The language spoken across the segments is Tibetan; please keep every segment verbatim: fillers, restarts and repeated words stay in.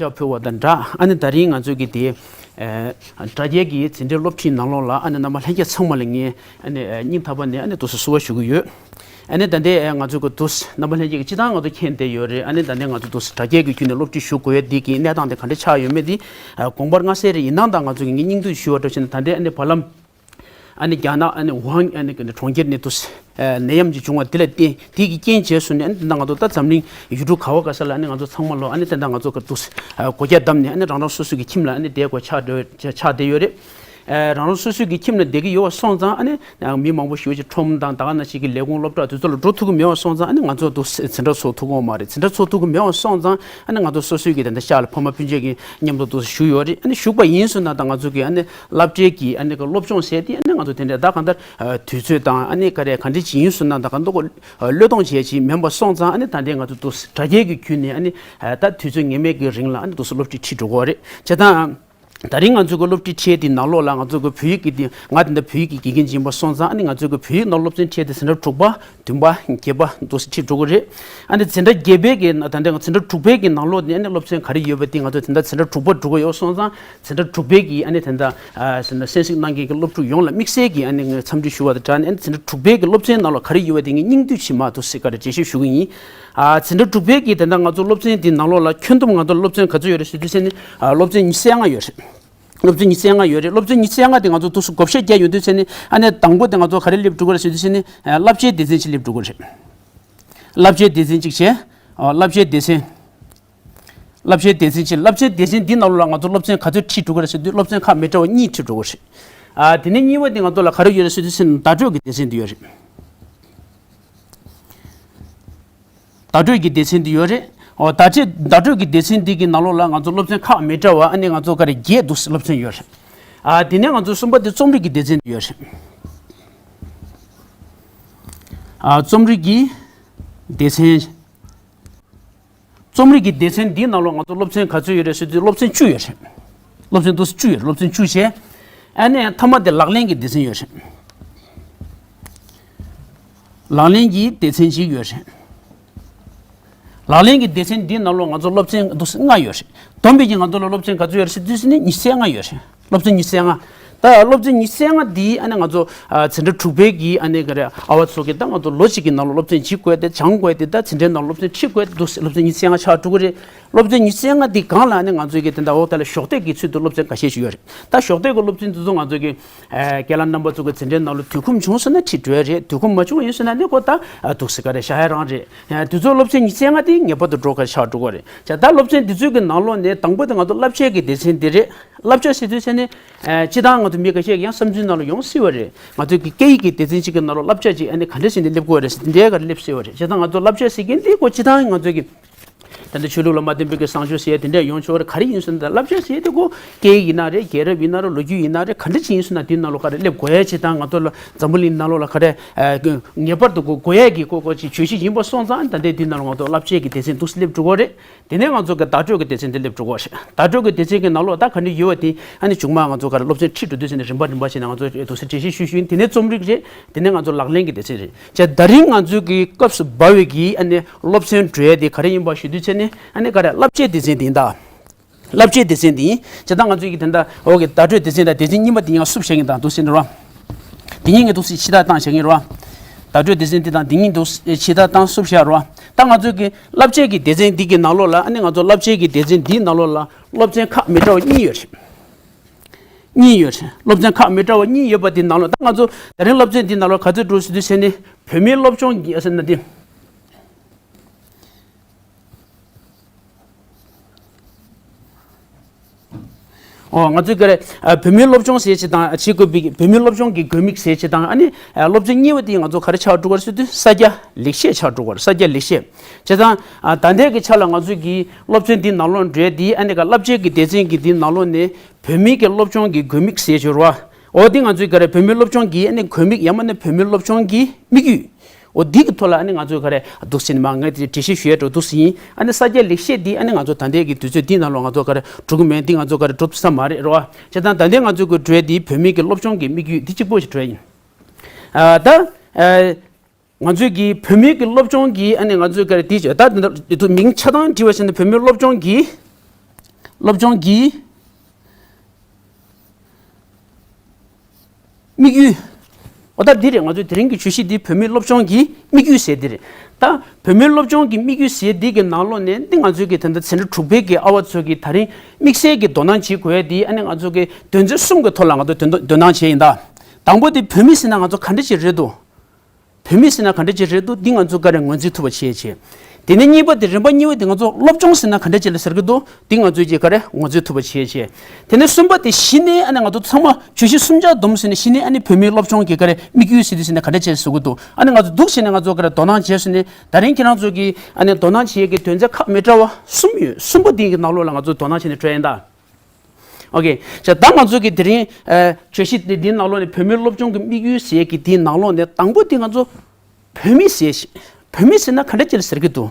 ཤ་ཕུལ་བ་དང་འདྲ། ཨ་ནི་ད་རིང་ང་ཚོའི་གི་དེ་ཨ་དྲ་རྒྱའི་གི་འཛིན་གྲྭའི་སློབ་ཁྲིད་ནང་ལོགས་ལ་ཨ་ནི་རྣམ་པ་ལྷན་རྒྱས་ཚང་མ་ལ་ངས་ཨ་ནི་སྙིང་ཐག་པ་ནས་ཨ་ནི་ཏོག་ཙམ་བསུ་བ་ཞུ་གི་ཡོད། ཨ་ནི་ད་ལྟའི་ང་ཚོའི་གི་ཏོག་ཙམ་རྣམ་པ་ལྷན་རྒྱས་ཀྱི་སྤྱིར་བཏང་ང་ཚོ་མཁྱེན་བསྡད་ཡོད་རེད། ཨ་ནི་ད་ལྟའི་ང་ཚོ་ཏོག་ཙམ་དྲ་རྒྱའི་གི་བརྒྱུད་ནས་སློབ་ཁྲིད་ཞུ་དགོས་ཡ་འདི་གི་གནས་སྟངས་དེ་ག་འདྲ་ཆགས་ཡོད་མེད་འདི་དགོངས་པ་མངའ་གསལ་རེ་ཡིན་ན། ད་ང་ཚོ་གི་ངས་སྙིང་བསྡུས་ཞུ་བ་འདྲ་བྱས་ན། ད་ལྟའི་ཨ་ནི་བར་ལམ། ཨ་ནི་རྒྱ་ནག་ཨ་ནི་ཝུ་ཧན་ཨ་ནི་གི་གྲོང་ཁྱེར་ནས་ཏོག་ཙམ་ནད་ཡམས་ཅིག་བྱུང་བ་དེ་ལ་བརྟེན་དེ་གི་རྐྱེན་བྱས་སོང་ནས། ཨ་ནི་ད་ང་ཚོ་ད་འཛམ་གླིང་ཡུལ་གྲུ་ག་བ་ག་ས་ལ་ཨ་ནི་ང་ཚོ་ཚང་མ་ལོ་ཨ་ནི་ད་ང་ཚོ་གི་ཏོག་ཙམ་སྒོ་རྒྱ་བསྡམས་ནས་ཨ་ནི་རང་རང་སོ་སོ་གི་ཁྱིམ་ལ་ཨ་ནི་བསྡད་དགོས་ཆགས་བསྡད་ཆགས་བསྡད་ཡོད་རེད། རང་རང་སོ་སོ་གི་ཁྱིམ་ལ་བསྡད་ཀྱི་ཡོད་པ་སོང་ཙང་། ཨ་ནི་མི་མང་པོ་ཞེ་པོ་ཅིག་ཁྲོམ་དང་ད་ག་ནང་བཞིན་གྱི་ལས་ཁུངས་སློབ་གྲྭ་དེ་ཚོ་ལ་འགྲོ་ཐུབ་ཀྱི་མེད་པ་སོང་ཙང་། ཨ་ནི་ང་ཚོ་ཏོག་ཙམ་འཛིན་གྲྭ་ཚོགས་ཐུབ་ཀྱི་ཡོད་མ་རེད། འཛིན་གྲྭ་ཚོགས་ཐུབ་ཀྱི་མེད་པ་སོང་ཙང་། ཨ་ནི་ང་ཚོ་སོ་སོའི་གི་ད་ལྟ་ཤག་ལ་ཕ་མ་སྤུན་མཆེད་ཀྱི་མཉམ་དུ་ཏོག་ཙམ་བཞུགས་ཡོད་རེད། ཨ་ནི་བཞུགས་པ་ཡིན་སོང་ན་ད་ང་ཚོ་གི་ཨ་ནི་སློབ་གྲྭའི་གི་ཨ་ནི་གི་སློབ་སྦྱོང་ཟེར་དེ་ཨ་ནི་ང་ཚོ་དེ་འདྲ་ད་གང་ལྟར་དུས་ཚོད་དང་ཨ་ནི་ག་རེ་ག་འདྲ་ཅིག་ཡིན་སོང་ན་ད་ག་མདོ་གོ་བློས་གཏོང་བྱས་ཅིག་མིན་པ་སོང་ཙང་། ཨ་ནི་ད་ལྟའི་ང་ཚོ་ཏོག་ཙམ་དྲ་རྒྱའི་གི་བརྒྱུད་ནས་ཨ་ནི་ད་དུས་ཚོད་ངེས་མེད་ཀྱི་རིང་ལ་ཨ་ནི་ཏོག་ཙམ་སློབ་ཁྲིད་ཁྲིད་འགྲོ་གི་ཡོད་རེད། བྱས་ཙང་། ད་རིང་ང་ཚོའི་གི་སློབ་ཁྲིད་ཁྲིད་དེ་ནང་ལོགས་ལ་ང་ཚོའི་གི་བོད་ཡིག་གི་དེ་ང་དེ་འདྲ་བོད་ཡིག་གི་དགེ་རྒན་ཅིག་ཡིན་པ་སོང་ཙང་། ཨ་ནི་ང་ཚོའི་གི་བོད་ཡིག་ནང་སློབ་ཚན་ཁྲིད་དེ་འཛིན་གྲྭ་དྲུག་པ་བདུན་པ་བརྒྱད་པ་འདུག་སེ་ཁྲིད་འགྲོ་གི་རེད། ཨ་ནི་འཛིན་གྲྭ་བརྒྱད་པའི་གི་ད་ལྟ་འཛིན་གྲྭ་དྲུག་པའི་གི་ནང་ལོགས་ནས་ཨ་ནི་སློབ་ཚན་ག་རེ་ཡོད་པ་དེ་ང་ཚོ་དེ་འདྲ་འཛིན་གྲྭ་དྲུག་པ་འགྲོ་གི་ཡོད་སོང་ཙང་། འཛིན་གྲྭ་དྲུག་པའི་གི་ཨ་ནི་དེ་འདྲ་གསན་གཟིགས་གནང་མཁན་གི་སློབ་ཕྲུག་ཡོངས་ལ་དམིགས་བསལ་གྱི་ཨ་ནི་ངས་འཚམས་འདྲི་ཞུ་བ་དང་སྦྲགས་ནས། ཨ་ནི་འཛིན་གྲྭ་དྲུག་པའི་གི་སློབ་ཚན་ནང་ལོགས་ག་རེ་ཡོད་པ་དེ་ངས་སྙིང་བསྡུས་ཤིག་མར་འདུག་སེ་ག་རེ་འགྲེལ་བཤད་ཞུ་གི་ཡིན། ཨ་འཛིན་གྲྭ་དྲུག་པའི་གི་དེ་འདྲ་ང་ཚོ་སློབ་ཚན་དེ་ནང་ལོགས་ལ་ཁྱོན་བསྡོམས་ང་ཚོ་སློབ་ཚན་ག་ཚོད་ཡོད་རེད་ཟེར་དུས་ཙམ་ནས། ཨ་སློབ་ཚན་ཉི་ཤུ་རྩ་ལྔ་ཡོད་རེད། སློབ་ཚན་ཉི་ཤུ་རྩ་ལྔ་ཡོད་རེད། སློབ་ཚན་ཉི་ཤུ་རྩ་ལྔ་དེ་ང་ཚོ་འདུག་སེ་བགོ་བཤའ་བརྒྱབ་ཡོང་དུས་ཙམ་ནས། ཨ་ནི་དང་པོ་དེ་ང་ཚོ་ག་རེ་སླེབས་འགྲོ་གི་རེད་ཟེར་དུས་ཙམ་ནས། ཨ་བསླབ་བྱའི་སྡེ་ཚན་ཅིག་སླེབས་འགྲོ་གི་རེད། བསླབ་བྱའི་སྡེ་ཚན་ཅིག་བྱས། ཨ་བསླབ་བྱའི་སྡེ་ཚན། བསླབ་བྱའི་སྡེ་ཚན་ཅིག་བསླབ་བྱའི་སྡེ་ཚན་འདི་ནང་ལོགས་ལ་ང་ཚོ་སློབ་ཚན་ག་ཚོད་ཁྲིད་འགྲོ་གི་རེད་ཟེར་དུས། སློབ་ཚན་ཁག་མི་འདྲ་བ་གཉིས་ཁྲིད་འགྲོ་གི་རེད། ཨ་དེ་ནས་གཉིས་པ་དེ་ང་ཚོ་ལ་ག་རེ་ཡོད་རེད་ཟེར་དུས་ཙམ་ནས། བརྡ་སྤྲོད་ཀྱི་སྡེ་ཚན་དེ་ཡོད་རེད། བརྡ་སྤྲོད་ཀྱི་སྡེ་ཚན་འདི་ཡོད་རེད། འོ་བརྡ་སྤྲོད་བརྡ་སྤྲོད་ཀྱི་སྡེ་ཚན་འདི་གི་ནང་ལོགས་ལ་ང་ཚོ་སློབ་ཚན་ཁག་མི་འདྲ་བ་ཨ་ནི་ང་ཚོ་ག་རེ་བརྒྱད་འདུག་སློབ་ཚན་ཡོད་རེད། ཨ་དེ་ནས་ང་ཚོ་གསུམ་པ་དེ་རྩོམ་རིག་གི་སྡེ་ཚན་འདི་ཡོད་རེད། ཨ་རྩོམ་རིག་གི་སྡེ་ཚན། རྩོམ་རིག་གི་སྡེ་ཚན་འདིའི་ནང་ལོགས་ང་ཚོ་སློབ་ཚན་ག་ཚོད་ཡོད་རེད་ཟེར་དུས། སློབ་ཚན་བཅུ་ཡོད་རེད། སློབ་ཚན་འདུག་སེ་བཅུ་ཡོད་རེད། སློབ་ཚན་བཅུ་བྱས། ཨ་ནི་མཐའ་མ་དེ་ལག་ལེན་གྱི་སྡེ་ཚན་ཡོད་རེད། ལག་ལེན་གྱི་སྡེ་ཚན་གཅིག་ཡོད་རེད། ལག་ལེན་གྱི་སྡེ་ཚན་འདིའི་ནང་ལོགས་ང་ཚོ་སློབ་ཚན་འདུག་སེ་ལྔ་ཡོད་རེད། བསྡོམས་པས་ཀྱི་ང་ཚོ་ལ་སློབ་ཚན་ག་ཚོད་ཡོད་རེད་ཟེར་དུས་ཙམ་ནས་ཉི་ཤུ་རྩ་ལྔ་ཡོད་རེད། སློབ་ཚན་ཉི་ཤུ་རྩ་ལྔ། ད་སློབ་ཚན་ཉི་ཤུ་རྩ་ལྔ་འདི་ཨ་ནི་ང་ཚོ་ཨ་འཛིན་གྲྭ་དྲུག་པའི་གི་ཨ་ནི་ག་རེ་ཨ་བ་ཚོ་གི་ད་ང་ཚོ་ལོ་གཅིག་གི་ནང་ལོགས་སློབ་ཚན་བྱེད་དགོས་ཏེ་སྦྱང་དགོས་ཏེ། ད་འཛིན་གྲྭའི་ནང་སློབ་ཚན་ཁྲིད་དགོས་ཏེ་འདུག་སེ་སློབ་ཚན་ཉི་ཤུ་རྩ་ལྔ་ཆགས་འགྲོ་གི་རེད། སློབ་ཚན་ཉི་ཤུ་རྩ་ལྔ་འདི་སྒང་ལ་ཨ་ནི་ང་ཚོའི་གི་དེ་འདྲ་འོག་ད་ལ་གཞོགས་འདེགས་ཀྱི་ཚུལ་དུ་སློབ་ཚན་འགའ་ཤས་ཤིག་ཡོད་རེད། ད་གཞོགས་འདེགས་ཀྱི་སློབ་ཚན་འདི་ཚོ་ང་ཚོའི་གི་ཨ་རྒན་ལགས་རྣམ་པ་ཚོ་གི་འཛིན་གྲྭའི་ནང་ལོགས་དུས་ཁོམ་བྱུང་སོང་ན་ཁྲིད་འགྲོ་ཡ་རེད། དུས་ཁོམ་མ་བྱུང་བ་ཡིན་སོང་ན་ནི་ཁོ་ད་ཨ་འདུག་སེ་ག་རེ་བཞག་ཡ་རང་རེད། ཨ་དེ་ཚོ་སློབ་ཚན་ཉི་ཤུ་རྩ་ལྔ་དེ་ངེས་པར་དུ་འགྲོ་ག་ཆགས་འགྲོ་གི་རེད། བྱས་ད་སློབ་ཚན་འདི་ཚོའི་གི་ནང་ལོགས་ནས་དང་པོ་དེ་ང་ཚོ་བསླབ་བྱའི་གི་སྡེ་ཚན་འདི་རེད། བསླབ་བྱ་ཟེར་དུས་ཙམ་ནས། ཨ་སྤྱིར་བཏང་ང་ཚོ་མི་ཁ་ཤས་ཀྱི་ཡང་བསམ་ཚུལ་ནང་ལ་ཡོང་སྲིད་པ་རེད། ང་ཚོའི་གི་སྐད་ཡིག་གི་སྡེ་ཚན་གཅིག་གི་ནང་ལོགས་བསླབ་བྱ་ཅིག་ཨ་ནི་ག་འདྲ་བྱས་ནས་སླེབས་དགོས་རེད་ཟེར། འདི་འདྲའི་ག་རེ་སླེབས་སྲིད་པ་རེད། བྱས་ཙང་ང་ཚོ་བསླབ་བྱ་ཟེར་མཁན་འདི་ཁོ་སྤྱིར་བཏང་ང་ཚོའི་གི་ད་ལྟ་ཆོས་ལུགས་ལ་མ་བརྟེན་པའི་གི་བཟང་སྤྱོད་ཟེར་ཡ་དེ་འདྲ་ཡོང་ཆོག་རེད། ག་རེ་ཡིན་ཟེར་ན་ད་བསླབ་བྱ་ཟེར་ཡ་དེ་ཁོ་སྐད་ཡིག་ཡིན་ན་རེད། རྒྱལ་རབས་ཡིན་ན་རེད། ལོ་རྒྱུས་ཡིན་ན་རེད། ག་འདྲ་ཅིག་ཡིན་ཟེར་ན་དེའི་ནང་ལོགས་ག་རེ་སླེབས་དགོས་ཡ། སྤྱིར་བཏང་ང་ཚོ་ལ་འཛམ་བུ་གླིང་ནང་ལོགས་ལ་ག་རེ་ཨ་ངེས་པར་དུ་དགོས་དགོས་ཡ་གི་ཁོ་ཁོ་ཅིག་བརྗོད་གཞི་ཡིན་པ་སོང་ཙང་། ད་ལྟའི་འདི་ནང་ལ་ང་ཚོ་བསླབ་བྱའི་གི་སྡེ་ཚན་འདུག་སེ་སླེབས་འགྲོ་གི་རེད། དེ་ནས་ང་ཚོ་གི་བརྡ་སྤྲོད་ཀྱི་སྡེ་ཚན་དེ་སླེབས་འགྲོ་གི་རེད། བརྡ་སྤྲོད་ཀྱི་སྡེ་ཚན་གྱི་ནང་ལོགས་ད་ག་འདྲ་ཡོད་པ་དེ་ཨ་ནི་མཇུག་མ་ང་ཚོ་ག་རེ་སློབ་ཚན་ཁྲིད་འགྲོ་དུས་ཙམ་ནས་རིམ་པ་རིམ་པ་བྱས་ནས་ང་ཚོ་འདུག་སེ་འགྲེལ་བཤད་ཞུས་ཞུས་ཡིན། དེ་ནས་རྩོམ་རིག་རེད། དེ་ནས་ང་ཚོ་ལག་ལེན་གྱི་སྡེ་ཚན་རེད། བྱས་ད་རིང་ང་ཚོའི་གི་སྐབས་སུ་བབས་པའི་གི་ཨ་ནི་སློབ་ཚན་འགྲོ་ཡ་དེ་ག་རེ་ཡིན་པ་ཞུ་དུས་ཙམ་ནས། ཨ་ནི་ག་རེ་བསླབ་བྱའི་སྡེ་ཚན་དེ་ཡིན་ད། བསླབ་བྱའི་སྡེ་ཚན་དེ་ཡིན། བྱས་ད་ང་ཚོའི་གི་དེ་འདྲ་འོག་གི་བརྡ་སྤྲོད་སྡེ་ཚན་དང་སྡེ་ཚན་གཉིས་པ་དེ་ཡང་བསུབ་བཞག་ཡིན་ད། འདུག་སེ་ནི་རོ། དེ་གཉིས་ཀྱི་འདུག་སེ་ཕྱི་ཐག་བཏང་བཞག་ཡིན་རོ། བརྡ་སྤྲོད་སྡེ་ཚན་དེ་དང་དེ་གཉིས་འདུག་སེ་ཕྱི་ཐག་བཏང་བསུབ་བཞག་རོ། ད་ང་ཚོའི་གི་བསླབ་བྱའི་གི་སྡེ་ཚན་འདི་གི་ནང་ལོགས་ལ། ཨ་ནི་ང་ཚོ་བསླབ་བྱའི་གི་སྡེ་ཚན་འདིའི་ནང་ལོགས་ལ་སློབ་ཚན་ཁག་མི་འདྲ་བ་གཉིས་ཡོད་རེད། གཉིས་ཡོད་རེད། སློབ་ཚན་ཁག་མི་འདྲ་བ་གཉིས་ཡོད་པ་དེའི་ནང་ལོགས་ད་ང་ཚོ་ད་རིང་སློབ་ཚན་འདིའི་ནང་ལོགས་ག་ཚོད་འགྲོ་ཟེར་དུས་ཙམ་ནས། བོད་མིའི་སློབ་སྦྱོང་གི་ཟེར་ན་འདི། ཨོ་ང་ཚོའི་ག་རེ་ཨ་བོད་མིའི་སློབ་སྦྱོང་ཟེར་ཅིག་དང་། བྱེད་དགོས་པའི་བོད་མིའི་སློབ་སྦྱོང་གི་དགོས་དམིགས་ཟེར་ཅིག་དང་། ཨ་ནི་ཨ་སློབ་ཚན་གཉིས་པ་དེ་ང་ཚོ་ག་རེ་ཆགས་འགྲོ་གི་རེད་ཟེར་དུས། ས་སྐྱ་ལེགས་བཤད་ཆགས་འགྲོ་གི་རེད། ས་སྐྱ་ལེགས་བཤད། བྱས་ཙང་ཨ་ད་ལྟའི་གི་ཆ་ལ་ང་ཚོའི་གི་སློབ་ཚན་འདི་ནང་ལོགས་འགྲོ་དེ། ཨ་ནི་ག་བསླབ་བྱའི་གི་སྡེ་ཚན་གི་འདི་ནང་ལོགས་ནས་བོད་མིའི་གི་སློབ་སྦྱོང་གི་དགོས་དམིགས་ཟེར་ཅིག་ཡོད་རེད་བ། འོ་འདི་ང་ཚོའི་ག་རེ་བོད་མིའི་སློབ་སྦྱོང་གི་ཨ་ནི་དགོས་དམིགས། ཡང་མིན་ན་བོད་མིའི་སློབ་སྦྱོང་གི་དམིགས་ཡུལ། འོ་འདི་གི་ཐོག་ལ་ཨ་ནི་ང་ཚོས་ག་རེ་འདུག་སེ་ནི་མ་ངས་དེ་འགྲེལ་བཤད་ཞུ་ཡ་འགྲོ་འདུག་སེ་ཡིན། ཨ་ནི་ས་སྐྱ་ལེགས་བཤད་འདི་ཨ་ནི་ང་ཚོ་ད་ལྟའི་གི་དུས་ཚོད་འདི་ནང་ལོགས་ང་ཚོ་ག་རེ་འགྲོ་གི་མེད། འདི་ང་ཚོ་ག་རེ་འགྲོ་ཐུབ་ས་མ་རེད་རོ། བྱས་ཙང་ད་ལྟའི་ང་ཚོའི་གི་འགྲོ་ཡ་འདི་བོད་མིའི་གི་སློབ་སྦྱོང་གི་དམིགས་ཡུལ་འདི་གཅིག་པོ་ཞིག་འགྲོ་ཡ་ཡིན། ཨ་ད་ཨ་ང་ཚོའི་གི་བོད་མིའི་གི་སློབ་སྦྱོང་གི་ཨ་ནི་ང་ཚོའི་ག་རེ་འདི་ད་འདི་མིང་ཆ་ཚང་བྲིས་པ་བྱས་ན་བོད་མིའི་སློབ་སྦྱོང་གི་ སློབ་སྦྱོང་གི་དམིགས་ཡུལ། འོ་ད་འདི་རེད། ང་ཚོའི་དེ་རིང་གི་བརྗོད་གཞི་འདི་བོད་མིའི་སློབ་སྦྱོང་གི་དམིགས་ཡུལ་ཟེར་འདི་རེད། ད་བོད་མིའི་སློབ་སྦྱོང་གི་དམིགས་ཡུལ་ཟེར་འདི་གི་ནང་ལོགས་ནས་འདི་ང་ཚོའི་གི་ད་ལྟ་འཛིན་གྲྭ་དྲུག་པའི་གི་ཨ་བ་ཚོ་གི་ད་རིང་དམིགས་བསལ་གྱི་དོ་སྣང་བྱེད་དགོས་ཡ་འདི་ཨ་ནི་ང་ཚོ་གི་དོན་ཚན་གསུམ་གི་ཐོག་ལ་ང་ཚོ་དོ་སྣང་དོ་སྣང་བྱས་ཡིན་ད། དང་པོ་དེ་བོད་མི་ཟེར་ན་ང་ཚོ་ག་འདྲ་ཅིག་རེད་འདུག་བོད་མི་ཟེར་ན་ག་འདྲ་ཅིག་རེད་འདུག་འདི་ང་ཚོ་ག་རེ་ངོས་འཛིན་ཐུབ་པ་བྱེད་ཡ་བྱེད། དེ་ནས་གཉིས་པ་དེ་རིམ་པ་གཉིས་པ་དེ་ང་ཚོ་སློབ་སྦྱོང་ཟེར་ན་ག་འདྲ་ཅིག་ལ་ཟེར་གི་འདུག་འདི་ང་ཚོས་ཀྱི་ག་རེ་ངོས་འཛིན་ཐུབ་པ་བྱེད་ཡ་བྱེད། དེ་ནས་གསུམ་པ་དེ་གཞི་ནས་ཨ་ནི་ང་ཚོ་ཚང་མ་བརྗོད་གཞི་གསུམ་ཆར་བསྡོམས་ཟེར་ནས་གཞི་ནས་ཨ་ནི་བོད་མིའི་སློབ་སྦྱོང་གི་ག་རེ་དམིགས་ཡུལ་ཟེར་དུས་ཟེར་ན་ག་འདྲ་ཅིག་ཟེར་གི་འདུག་ཨ་ནི་ང་ཚོ་འདུག་ཟེར་ནས་ང་ཚོ་ག་རེ་དོ་སྣང་བྱས་ཟེར་ནས་ད་རིང་ཁྱེད་རང་ཚོ་གི་ཨ་ནི་དོ་སྣང་བྱེད་ཡ་གི་དོན་ཚན་ཁག་མི་འདྲ་བ་གསུམ་ཡོད། གསུམ་པ་དེ་གི་ནང་ལོགས་ལ་ང་ཚོ་དོ་སྣང་བྱས་ནས་འགྲོ་ཡ་ཡིན་ད། ཨོ་ཀེ། ཅེས་ད་ང་ཚོ་གི་དེ་རིང་ཨ་བརྗོད་གཞི་འདི་འདིའི་ནང་ལོགས་ནས་བོད་མིའི་སློབ་སྦྱོང་གི་དམིགས་ཡུལ་ཟེར་གི་དེའི་ནང་ལོགས་ནས་དང་པོ་དེ་ང་ཚོ་བོད་མི་ཟེར་ཞིག་བོད་མི་ཟེར་ན་ག་འདྲ་ཅིག་ལ་ཟེར་གི་འདུག་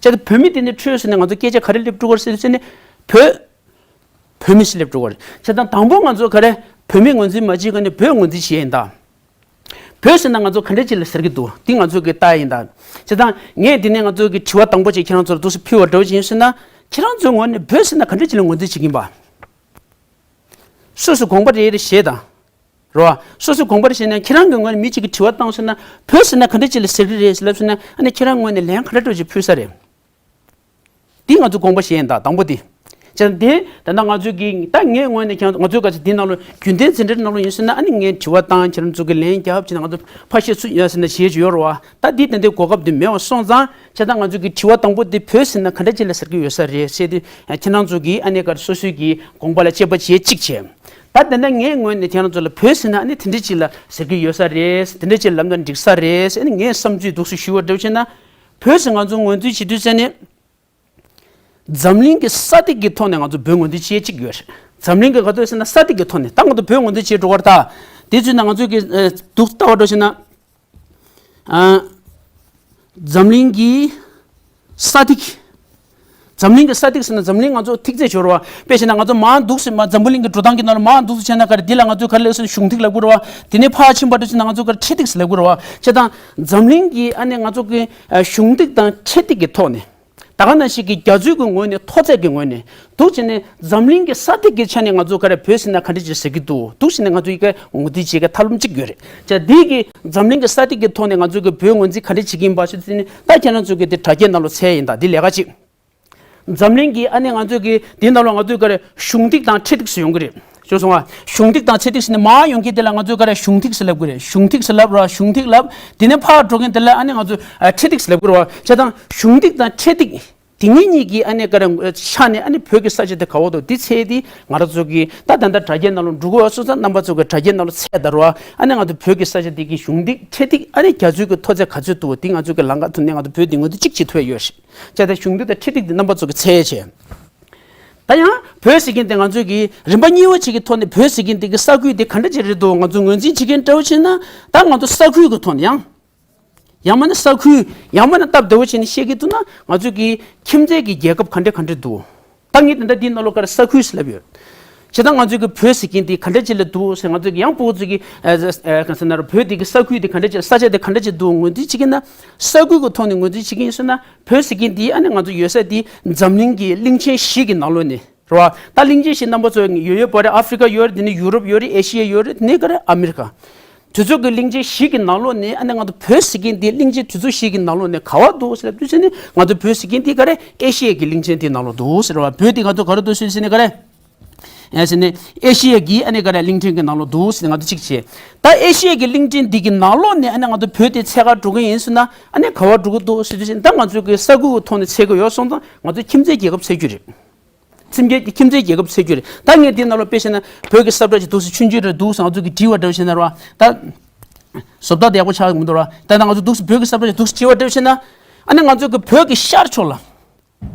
ཅེས་ད་བོད་མི་དེ་ནི་འཕྲོས་ཟེར་ནས་ང་ཚོ་སྐད་ཆ་ག་རེ་སླེབས་འགྲོ་གི་རེད་ཟེར་ཟེར་ནས་བོད་བོད་མི་ཞིག་སླེབས་འགྲོ་གི་རེད། ཅེས་ད་དང་པོ་ང་ཚོ་ག་རེ་བོད་མི་ངོས་འཛིན་མ་བྱེད་ག་ནས་བོད་ངོས་འཛིན་བྱེད་ཡིན་ད། བོད་ཟེར་ན་ང་ཚོ་ག་འདྲ་ཅིག་ལ་ཟེར་གི་འདུག་འདི་ང་ཚོ་གི་ལྟ་ཡིན་ད། བྱས་ཙང་ངས་འདི་ནས་ང་ཚོ་གི་དྲི་བ་དང་པོ་ཅིག་ཁྱེད་རང་ཚོར་འདུག་སེ་ཕུལ་བ་འདྲ་བོ་ཅིག་ཡིན་ཟེར་ན། ཁྱེད་རང་ཚོའི་ངོས་ནས་བོད་ཟེར་ན་ག་འདྲ་ཅིག་ལ་ངོས་འཛིན་བྱེད་ཀྱིན་པ། སོ་སོ་དགོངས་པ་རེ་རེ་བཞེས་དང་། རོ། སོ་སོ་དགོངས་པ་རེ་བཞེས་ན་ཁྱེད་རང་གི་ངོས་ནས་མི་གཅིག་གིས་དྲི་བ་བཏང་ཟེར་ན་བོད་ཟེར་ན་ག་འདྲ་ཅིག་ལ་ཟེར་གི་རེད་ལབ་ཟེར་ན་ཨ་ནི་ཁྱེད་རང་ངོས་ནས་ལན་ག་འདྲ་འདྲ་ཅིག་ཕུལ་ས་རེད། འདི་ང་ཚོ་དགོངས་པ་བཞེས་ཡིན་ད་དང་པོ་དེ། ཅན་དེ་ད་ལྟ་ང་ཚོའི་གི་ད་ངའི་ངོས་ནས་ཀྱང་ང་ཚོའི་ག་ཚོད་འདི་ནང་ལོ་རྒྱུན་ལྡན་འཛིན་གྲྭའི་ནང་ལོ་ཡིན་ཟེར་ན་ཨ་ནི་ངས་དྲི་བ་བཏང་ཁྱེད་རང་ཚོ་གི་ལན་རྒྱབ་བྱས་ན་ང་ཚོ་ཕར་བཤད་ཚུལ་ཡོད་ཟེར་ན་བྱེད་ཀྱི་ཡོད་རེད་བ། ད་འདི་ད་ལྟའི་གོ་སྐབས་འདི་མེད་པ་སོང་ཙང་བྱས་ད་ང་ཚོའི་གི་དྲི་བ་དང་པོ་འདི་བོད་ཟེར་ན་ག་འདྲ་ཅིག་ལ་ཟེར་གི་ཡོད་ས་རེད་ཟེར་དུས་ཁྱེད་རང་ཚོ་གི་ཨ་ནི་ག་སོ་སོའི་གི་དགོངས་པ་ལ་དཔྱད་པ་བྱེད་གཅིག་བྱས། ད་ད་ལྟ་ངའི་ངོས་ནས་ཁྱེད་རང་ཚོ་ལ་བོད་ཟེར་ན་ཨ་ནི་དེ་འདྲ་ཅིག་ལ་ཟེར་གི་ཡོད་ས་རེད། དེ་འདྲ་ཅིག་ལབ་ན་འགྲིག་ས་རེད་ཟེར་ཨ་ནི་ངའི་བསམ་ཚུལ་འདུག་སེ་ཞུ་བ་འདྲ་བྱས་ན། བོད་ཟེར་ང་ཚོ་ངོས་འཛིན་བྱེད་དུས་ཟེར་ནས། འཛམ་གླིང་གི་ས་ཐིག་གི་ཐོག་ནས་ང་ཚོ་བོད་ངོས་འཛིན་བྱེད་ཅིག་ཡོད་རེད། འཛམ་གླིང་གི་ག་ཚོད་ཟེར་ན་ས་ཐིག་གི་ཐོག་ནས་ད་ང་ཚོ་བོད་ངོས་འཛིན་བྱེད་འགྲོ་བར་ད། དེ་ཚོད་ན་ང་ཚོས་ཀྱི་ཨ་འདུག་ལྟ་བ་འགྲོ་ཞེ་ན། ཨ། འཛམ་གླིང་གི་ས་ཐིག་འཛམ་གླིང་གི་ས་ཐིག་ཟེར་ན་འཛམ་གླིང་ང་ཚོ་ཐིག་ཚད་སྦྱོར་བ། དཔེ་བྱས་ན་ང་ཚོ་མར་འདུག་སེ་མར་འཛམ་བུ་གླིང་གི་འགྲོ་སྟངས་ཀྱི་ནང་ལ་མར་འདུག་སེ་བྱས་ན་ག་རེ་འདི་ལ་ང་ཚོས་ག་རེ་ལབ་ཟེར་ན་གཞུང་ཐིག་ལབ་དགོས་རེད་བ། དེ་ནས་ཕར་ཕྱིན་པ་འདྲ་བྱས་ན་ང་ཚོ་ག་རེ་འཕྲེད་ཐིག་ཟེར་ལབ་དགོས་རེད་བ། བྱས་ཙང་འཛམ་གླིང་གི་ཨ་ནི་ང་ཚོ་གི་ཨ་གཞུང་ཐིག་དང་འཕྲེད་ཐིག་གི་ཐོག་ནས། ད་ག་ནང་བཞིན་གྱི་རྒྱ་མཚོའི་གི་ངོས་ནས་མཐོ་ཚད་ཀྱི་ངོས་ནས་འདུག་བྱས་ནས་འཛམ་གླིང་གི་ས་ཐིག་གི་ཆ་ནས་ང་ཚོ་ག་རེ་བོད་ཟེར་ན་ག་འདྲ་ཅིག་ཟེར་གྱི་འདུག་འདུག་བྱས་ནས་ང་ཚོ་ཡི་གེ་ངོས་འཛིན་བྱེད་མཁན་ཐབས་ལམ་གཅིག་ཡོད་རེད། ཅེས་འདི་གི་འཛམ་གླིང་གི་ས་ཐིག་གི་ཐོག་ནས་ང་ཚོ་གི་བོད་ངོས་འཛིན་ག་འདྲ་བྱེད་ཀྱི་ཡིན་པ་ཞུ་དུས་ནི་ད་ཁྱེད་རང་ཚོ་གི་འདི་དྲ་རྒྱའི་ནང་ལ་འཚོལ་ཡིན་ད་འདི་ལས་ཀ་གཅིག་འཛམ་གླིང་གི་ཨ་ནི་ང་ཚོ་གི་འདི་ནང་ལ་ང་ཚོ་ག་རེ་གཞུང་ཐིག་དང་འཕྲེད་ཐིག་སུ་ཡོང་གི་རེད། ཞུ་སོང་བ། གཞུང་ཐིག་དང་འཕྲེད་ཐིག་ཟེར་ནས་མར་ཡོང་མཁན་དེ་ལ་ང་ཚོས་ག་རེ་གཞུང་ཐིག་ཟེར་ལབ་དགོས་རེད། གཞུང་ཐིག་ཟེར་ལབ་ར་གཞུང་ཐིག་ལབ། དེ་ནས་ཕར་འགྲོ་མཁན་དེ་ལ་ཨ་ནི་ང་ཚོས་ཨ་འཕྲེད་ཐིག་ཟེར་ལབ་དགོས་རེད་བ། བྱས་ཙང་གཞུང་ཐིག་དང་འཕྲེད་ཐིག་དེ་གཉིས་གཉིས་ཀྱི་ཨ་ནི་ག་རེ་ཆ་ནས་ཨ་ནི་བོད་ཀྱི་ས་ཆ་དེ་ག་བ་འདུག་འདི་འཚོལ་དེ་ང་རང་ཚོ་གི་ད་ད་ལྟ་དྲ་རྒྱའི་ནང་ལ་འགྲོ་གི་ཡོད་སོང་ཙང་རྣམ་པ་ཚོ་གི་དྲ་རྒྱའི་ནང་ལ་འཚོལ་ད་ར་བ། ཨ་ནི་ང་ཚོ་བོད་ཀྱི་ས་ཆ་དེ་གི་གཞུང་ཐིག་འཕྲེད་ཐིག་ཨ་ནི་རྒྱ་མཚོའི་གི་མཐོ་ཚད་ག་ཚོད་འདུག་འདི་ང་ཚོ་གི་ལམ་ཁ་ཐོག་ནས་ང་ཚོ་བོད་འདི་ངོས་འཛིན་གཅིག་བྱེད་ཐུབ་ཡ་ཡོད་རེད། བྱས་ཙང་གཞུང་ཐིག་དང་འཕྲེད་ཐིག་འདི་རྣམ་པ་ཚོ་གི་འཚོལ་བྱས། ད་ཡང་བོད་ཟེར་མཁན་དེ་ང་ཚོས་ཀྱི་རིམ་པ་གཉིས་པ་ཅིག་གི་ཐོག་ནས་བོད་ཟེར་མཁན་དེ་གི་ས་ཁུལ་དེ་ག་འདྲ་ཅིག་རེད་འདུག་ང་ཚོ་ངོས་འཛིན་བྱེད་མཁན་འདྲ་བོ་བྱས་ན་ད་ང་ཚོ་ས་ཁུལ་གི་ཐོག་ནས་ཡང་། ཡང་མིན་ན་ས་ཁུལ། ཡང་མིན་ན་སྟབས་བདེ་བོ་བྱས་ནས་བཤད་ཀྱི་འདུག་ན་ང་ཚོས་ཀྱི་ཁྱིམ་མཚེས་ཀྱི་རྒྱལ་ཁབ་ག་འདྲ་ག་འདྲ་འདུག་ད་ངས་དེ་འདྲ་འདི་ནང་ལོགས་ཀ་རེ་ས་ཁུལ་ཟེར་ལབ་ཡོད། བྱས་ཙང་ང་ཚོས་ཀྱི་བོད་ཟེར་མཁན་དེ་ག་འདྲ་ཅིག་ལ་འདུག་ཟེར་ང་ཚོས་ཀྱི་ཡང་སྤུ་གུ་ཚོས་ཀྱི་ཨ་ཨ་གང་ཟེར་ན་ར་བོད་དེ་གི་ས་ཁུལ་དེ་ག་འདྲ་ཅིག་ས་ཆ་དེ་ག་འདྲ་ཅིག་འདུག་ངོས་འཛིན་བྱེད་ཀྱི་ན་ས་ཁུལ་གྱི་ཐོག་ནས་ངོས་འཛིན་བྱེད་ཀྱི་ཡིན་ཟེར་ན། བོད་ཟེར་མཁན་འདི་ཨ་ནི་ང་ཚོ་ཡོད་ས་འདི་འཛམ་གླིང་གི་གླིང་ཆེན་བཞི་གི་ནང་ལོགས་ནས་རེད་བ། ད་གླིང་ཆེན་བཞི་རྣམ་པ་ཚོ་ཡོད་ཡོད་པ་རེད། ཨ་ཧྥི་རི་ཀ་ཡོད་རེད། དེ་ནས་ཡུ་རོབ་ཡོད་རེད། ཨེ་ཤི་ཡ་ཡོད་རེད། དེ་ནས་ག་རེ་ཨ་མི་རི་ཀ། དེ་ཚོ་གི་གླིང་ཆེན་བཞི་གི་ནང་ལོགས་ནས་ཨ་ནི་ང་ཚོ་བོད་ཟེར་མཁན་འདི་གླིང་ཆེན་དེ་ཚོ་བཞི་གི་ནང་ལོགས་ནས་ག་བ་འདུག་ཟེར་ལབ་དུས་ཙམ་ནས་ང་ཚོ་བོད་ཟེར་མཁན་འདི་ག་རེ་ཨེ་ཤི་ཡ་གི་གླིང་ཆེན་དེའི་ནང་ལོགས་འདུག་ཟེར་བ། བོད་འདི་ང་ཚོ་ག་རེ་འདུག་ཟེར་ཟེར་ནས་ག་རེ། ཨེ་ཟེར་ནས་ཨེ་ཤི་ཡ་གི་ཨ་ནི་ག་རེ་གླིང་ཕྲན་གྱི་ནང་ལོགས་འདུག་ཟེར་ནས་ང་ཚོ་གཅིག་བྱས། ད་ཨེ་ཤི་ཡ་གི་གླིང་ཕྲན་འདི་གི་ནང་ལོགས་ནས་ཨ་ནི་ང་ཚོ་བོད་དེ་འཚོལ་ག་འགྲོ་གི་ཡིན་ཟེར་ན་ཨ་ནི་ག་བ་འགྲོ་གི་འདུག་ཟེར་དུས་ཙམ་ད་ང་ཚོ་གི་ས་ཁུལ་གྱི་ཐོག་ནས་འཚོལ་གི་ཡོད་སོང་ཙང་ང་ཚོ་ཁྱིམ་མཚེས་རྒྱལ་ཁབ་འཚོལ་རྒྱུ་རེད། ཁྱིམ་མཚེས་ཁྱིམ་མཚེས་རྒྱལ་ཁབ་འཚོལ་རྒྱུ་རེད། ད་ངས་འདི་ནང་ལོགས་དཔེ་བཤད་ན་བོད་ཀྱི་ས་བཀྲ་ཅིག་འདུག་ཟེར་ཆུང་ཆུང་རེ་འདུག་ཟེར་ང་ཚོ་གི་དྲི་བ་འདྲ་བོ་བྱས་ན་ར་བ། ད་བཟོ་ལྟ་དེ་ཡག་པོ་ཆགས་མི་འདུག་ར་བ། ད་ད་ང་ཚོ་འདུག་ཟེར་བོད་ཀྱི་ས་བཀྲ་ཅིག་འདུག་ཟེར་དྲི་བ་འདྲ་བོ་བྱས་ན། ཨ་ནི་ང་ཚོ་གི་བོད་ཀྱི་ཤར་ཕྱོགས་ལ།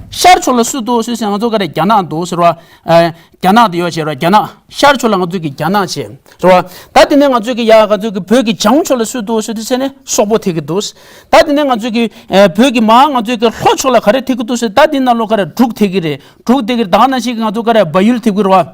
ཤར་ཕྱོགས་ལ་སུ་འདུག་ཟེར་ཟེར་ང་ཚོ་ག་རེ་རྒྱ་ནག་འདུག་ཟེར་བ། ཨ། རྒྱ་ནག་དེ་ཡོད་བྱས་ར་རྒྱ་ནག་ཤར་ཕྱོགས་ལ་ང་ཚོ་གི་རྒྱ་ནག་བྱས་ར་བ། ད་དེ་ནས་ང་ཚོ་གི་ཡ་ང་ཚོ་གི་བོད་ཀྱི་བྱང་ཕྱོགས་ལ་སུ་འདུག་ཟེར་དུས་ཟེར་ནས་སོག་པོ་ཐེག་གི་འདུག་ད་དེ་ནས་ང་ཚོ་གི་ཨ་བོད་ཀྱི་མར་ང་ཚོ་གི་ལྷོ་ཕྱོགས་ལ་ག་རེ་ཐེག་གི་འདུག་ཟེར་ད་དེ་ནང་ལོགས་ག་རེ་འབྲུག་ཐེག་གི་རེད། འབྲུག་ཐེག་གི་རེད། ད་ག་ནང་བཞིན་གི་ང་ཚོ་ག་རེ་བལ་ཡུལ་ཐེག་གི་རེད་བ།